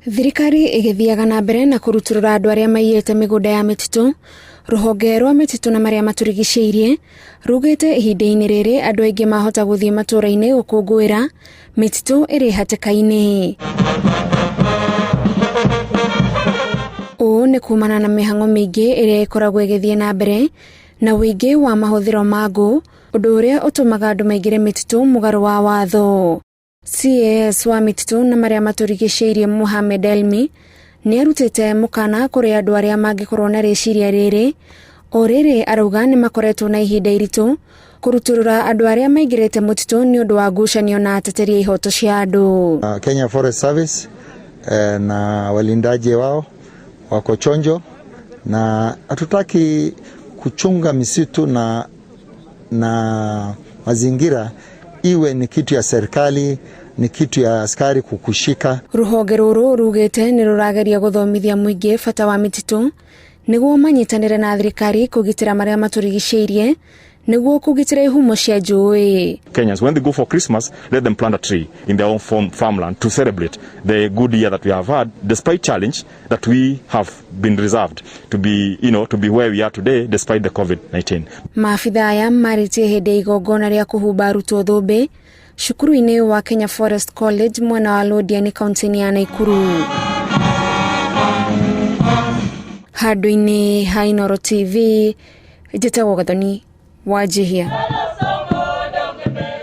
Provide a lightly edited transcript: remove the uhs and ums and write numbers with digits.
Thirikari ĩgĩthiaga na mbere na kũrutũrũra andũ arĩa maiyĩte mĩgũnda ya mĩtitũ, rũhonge rwa mĩtitũ na marĩa matũrigicĩirie rugĩte ihinda-inĩ rĩrĩ andũ aingĩ mahota gũthiĩ matũũra-inĩ gũkũngũĩra mĩtitũ ĩrĩ hatĩka-inĩ. Ũũ nĩ kumana na mĩhang'o mĩingĩ ĩrĩa ĩkoragwo ĩgĩthiĩ na mbere na ũingĩ wa mahũthĩro ma ngũ, ũndũ ũrĩa ũtũmaga andũ maingĩre mĩtitũ mũgarũ wa watho. CAS wa mĩtitũ na marĩa matũrigicĩirie Mohamed Elmi nĩ arutĩte mũkana kũrĩ andũ arĩa mangĩkorwo na rĩciria rĩrĩ. O rĩrĩ arauga nĩ makoretwo na ihinda iritũ kũrutũrũra andũ arĩa maingĩrĩte mũtitũ nĩ ũndũ wa ngucanio na ateteri a ihoto cia andũ. Kenya Forest Service na walindaji wao wako chonjo na hatutaki kuchunga misitu na mazingira iwe ni kitu ya serikali, ni kitu ya askari kukushika. Rũhonge rũrũ rugĩte nĩ rũrageria gũthomithia mũingĩ bata wa mĩtitũ nĩguo manyitanĩre na thirikari kũgitĩra marĩa matũrigicĩirie nĩguo kũgitĩra ihumo cia njũĩ. Kenyans, when they go for Christmas, let them plant a tree in their own farmland to celebrate the good year that we have had, despite challenge that we have been reserved to be, you know, to be where we are today, despite the COVID-19. Maabitha aya marĩtie hĩndĩ ya igongona rĩa kũhumba arutwo thũmbĩ cukuru-inĩ wa Kenya Forest College mwena wa Londiani, kaunti-inĩ ya Nakuru. Handũ-inĩ ha Inooro TV, njĩtagwo Gathoni Wanjihia.